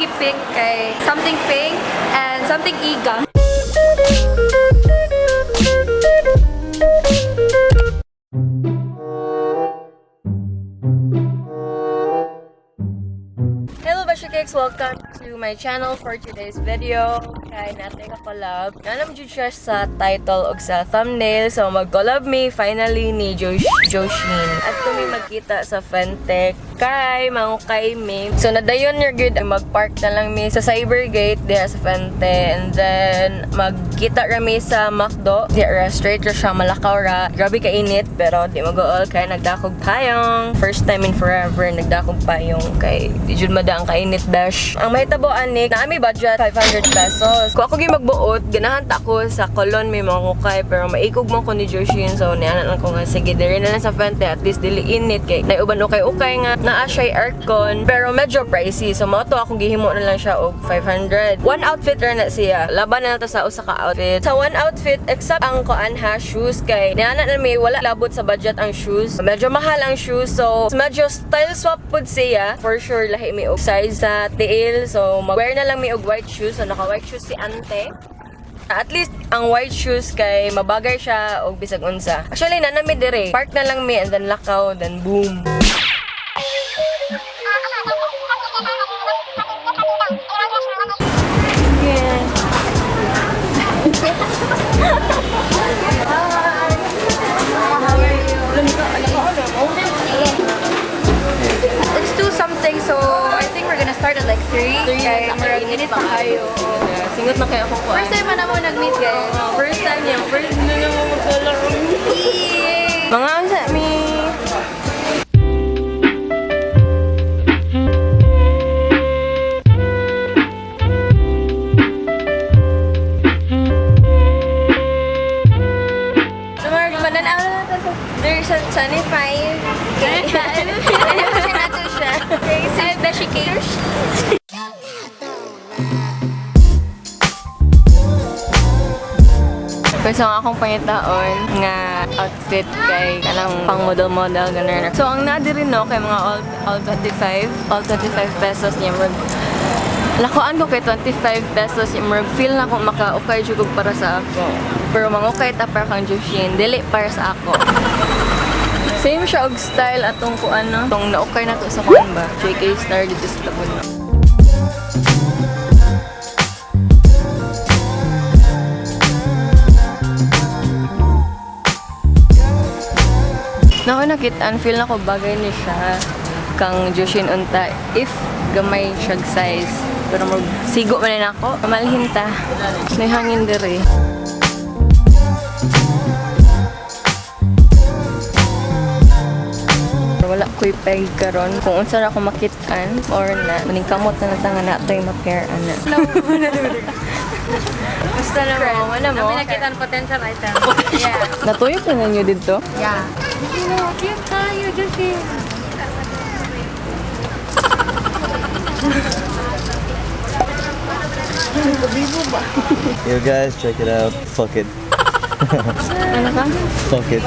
gi-pick kay something pink and something iga. Hello, Beshi Cakes! Welcome to my channel for today's video. Kay natin ka-collab. Nalam jud siya sa title og sa thumbnail. So, mag-collab me finally ni Joshin. At kami magkita sa Fentech kay mangukay me. So, nadayon your good. Mag-park na lang mi sa Cybergate diha sa Fente. And then, magkita rami sa McDo. Diha ra, straight ra siya, malakaw ra. Grabe ka init, pero di mag-all kay nagdakog payong. First time in forever, nagdakog payong kay di jud madaang kainit dash. Ang mahitabo ani, naa mi budget 500 pesos. Kung ako gyud magbuot, ganahan ta ko sa Colon may mga ngukay, pero maikog man ko ni Joshin, so niana lang ko nga sige diri na lang sa Fente, at least dili init kay nay uban ukay-ukay nga naa siya aircon, pero medyo pricey. So mao to akong gihimo na lang siya og 500. One outfit ra na siya. Laban na lang to sa usa ka outfit. Sa one outfit except ang kuan ha, shoes, kay niana na mi wala labot sa budget ang shoes. Medyo mahal ang shoes, so medyo style swap pud siya. For sure lahi mi og size sa tiil, so mag-wear na lang mi og white shoes. So naka white shoes si ante. At least ang white shoes kay mabagay siya og bisag unsa. Actually na nami dire. Park na lang mi and then lakaw, then boom. Let's do something. So, I think we're gonna start at like 3. Kay murag init pa kayo. Singot na kayo akong kuan. First time man na mo nag-meet, guys. First time niya. First na naman magkalaro. Yay! Mga unsa mi. Sumar, mananaw na ta sa there's a 25. Okay. Siya nato siya. Okay, so Beshi Cakes. Gusto nga akong pangitaon nga outfit kay kanang pang model-model ganun. So ang naa diri no kay mga all 25, all 25 pesos niya murag lakuan ko kay 25 pesos niya murag feel na akong maka-ukay jud og para sa ako. Pero mangukay ta para kang Joshin, dili para sa ako. Same siya og style atong kuan no. Tong naukay na to sa kuan ba? JK Star dito sa Tabon. Nako nakitaan, feel na ko bagay ni siya kang Joshin unta if gamay siya size. Pero mag sigo man na ako. Malhin ta. May hangin diri. Wala ko'y peg karon. Kung unsa ra ako makitaan or na maning kamot na natanga na to'y ma-pair ana. Basta na mo, wala mo. Namin nakita ang potential item. Yeah. Natuyo pa na niyo dito? Yeah. Cute tayo, Joshi. Yo guys, check it out. Fuck it. Ano ka? Fuck it.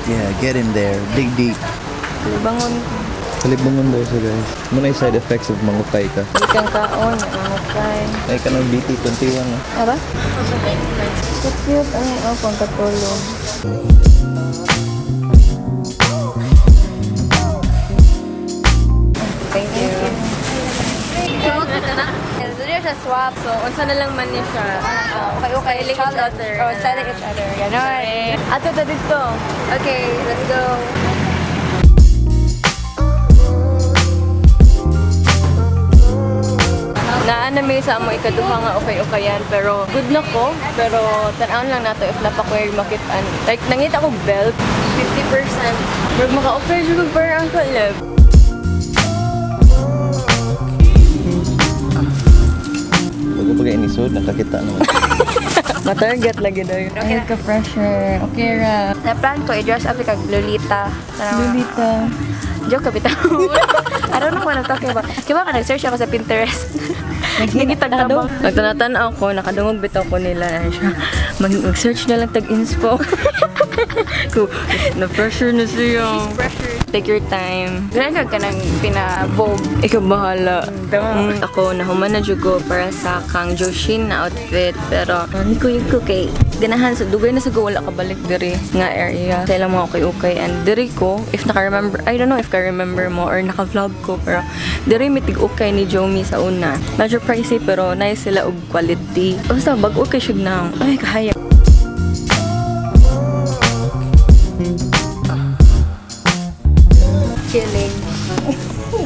Yeah, get in there. Dig deep. Bangon. Kalibangon daw siya guys. Muna yung side effects of mangukay ka. Ikan kaon, mangukay. Ay ka ng BT21 ah. Aba? So cute ang oh, pangkatulog. Thank you. Dili siya swap. So, unsa na lang man ni siya. Okay. Styling each other. Oh, styling each other. Ganon. Ato ta dito. Okay, let's go. Naa na may sa amo ikaduha nga okay-okayan pero good na ko, pero tan-awon lang nato if napakway makitaan. Like nangita ko belt 50%. Murag maka-okay jud kog para ang collab. Bago pa kayo inisod, nakakita naman. Matarget lagi daw. Okay. Ay, ka-pressure. Okay ra. Na-plan ko, i-dress up like Lolita. Lolita. Joke ka bitaw. I don't know what I'm talking about. Kaya ka nag-search ako sa Pinterest. Nagitagtabang. Nagtanatan ako, nakadungog bitaw ko nila na siya. Mag-search na lang tag inspo. Ko, na-pressure na siya. She's pressured. Take your time. Ganun ka nang pina-vogue. Ikaw bahala. Ako, nahuman na jud ko para sa kang Joshin na outfit. Pero, hindi ko kay ganahan sa dugay na sa ko wala kabalik diri nga area. Sa ilang mga ukay-ukay. And diri ko, if naka-remember, I don't know if ka-remember mo or naka-vlog ko, pero diri mitig ukay ni Jomi sa una. Medyo pricey pero nice sila og quality. Basta bag-o kay siya na. Ay, kahaya. Chilling.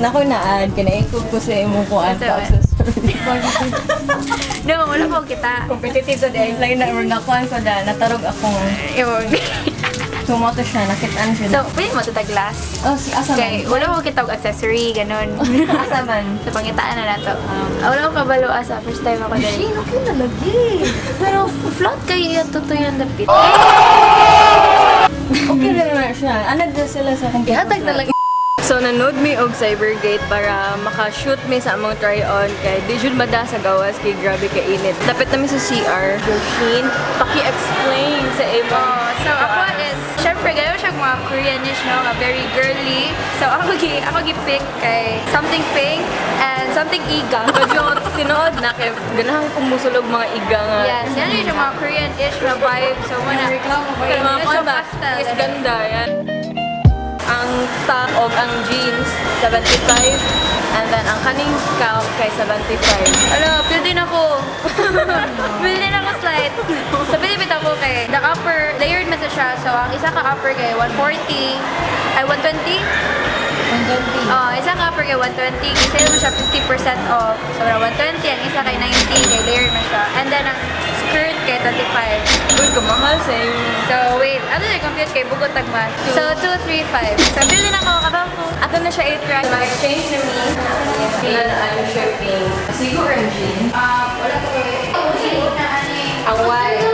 Nako na-add, kinaikog ko sa imong kuan Ito, eh. No, wala ko kita. Competitive sa day. Like na, nakuan ko da, natarog akong Yung. Sumoto siya, nakitaan siya. So, pwede mo ito glass. Oh, si asa Okay, man? wala ko kita og accessory, ganun. Asa man? Sa pangitaan na nato. Wala ko kabalo asa, first time ako dali. Shane, okay na lagi. Pero flat kayo iya totoo yung dapit. Okay na naman siya. Ano na sila sa computer? Ihatag na lang. So, nanood mi og Cybergate para makashoot mi sa among try-on kay di jud mada sa gawas kay grabe ka init. Dapat nami sa CR. Joshine, paki-explain sa imo. Oh, so ako is, syempre, gano'n siya mga Koreanish, no? Nga very girly. So ako gi-pick kay something pink and something igang. Medyo tinuod na kay ganahan kong musulog mga iga nga. Yes, yan yun yung mga Korean-ish na vibe. So, muna. Pero mga Medyo kuan ba, pastel. is ganda yan. Ang top og ang jeans, 75. And then ang kaning cow kay 75. Ala, pwede na ako. Pwede na ako slide. So, pwede ako kay the upper, layered man sa siya. So, ang isa ka upper kay 140, ay 120? 120. Oh, isa ka upper kay 120. Isa mo siya 50% off. So, 120, ang isa kay 90, kay layered man siya. And then, ang skirt kay 25. Uy, kamahal sa inyo. So, wait. Ano yung compute kay Bugot Tagma? So, 2, 3, 5. So, pwede na ako. Kabang ko. Ato na siya i-try. Mag-exchange na mi. Sila na ano shipping. Siguro ang jeans. Wala ko eh. Ang white.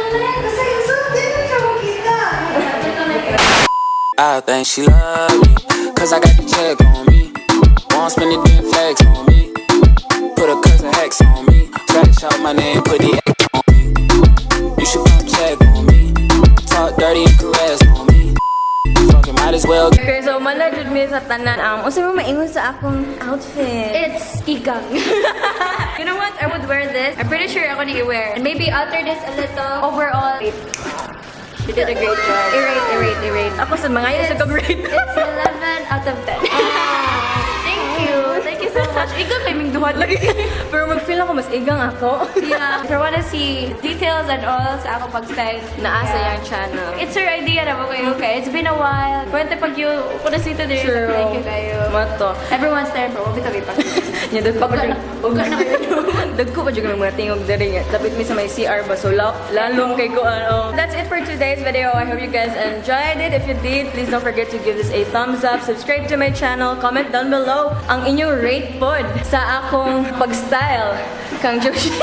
I think she love me, 'cause I got the check on me. Won't spend it, then flex on me. Put a cousin Hex on me. Scratch out my name, put the X on me. You should come check on me. Talk dirty and caress on me. Fucking might as well. Okay, so mana jud mi sa tanan. Unsa mo maingon sa akong outfit? It's igang. You know what? I would wear this. I'm pretty sure ako ni i-wear. And maybe alter this a little. Overall, You did a great job. I-rate, i-rate, i-rate. Ako sa mga yun sa kag-rate. It's 11 out of 10. Thank you. Thank you so much. Igang kay ming duha lagi. Pero mag-feel ako mas igang ako. Yeah. If you wanna see details and all sa ako pag-style, Naa sa yeah. iyang channel. It's her idea na mo kayo. Okay, it's been a while. Kwento pag you, kung nasita there, True. thank you kayo. Mato. Everyone's there, bro. Wag kami pa. Nya dagko pa jud. Huwag na kayo. Dagko pa jud kami mga tingog diri nga. Dapit mi sa may CR ba so lalong kay ko ano. That's it for today's video. I hope you guys enjoyed it. If you did, please don't forget to give this a thumbs up, subscribe to my channel, comment down below ang inyong rate pod sa akong pag-style kang Joshin.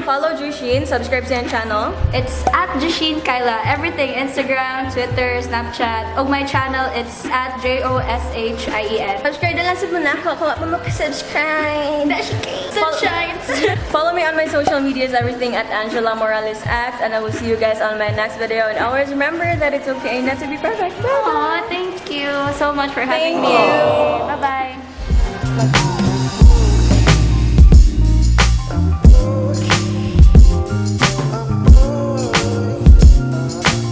Follow Joshin, subscribe sa iyang channel. It's @JoshineKyla. Everything. Instagram, Twitter, Snapchat. Og my channel, it's @JOSHIEN. Subscribe na lang sa muna ako kung pa maka-subscribe. Sunshines! Follow me on my social medias, everything @AngelaMoralesX, and I will see you guys on my next video. And always remember that it's okay not to be perfect. Bye! Aw, thank you so much for having Thank me. you. Bye-bye.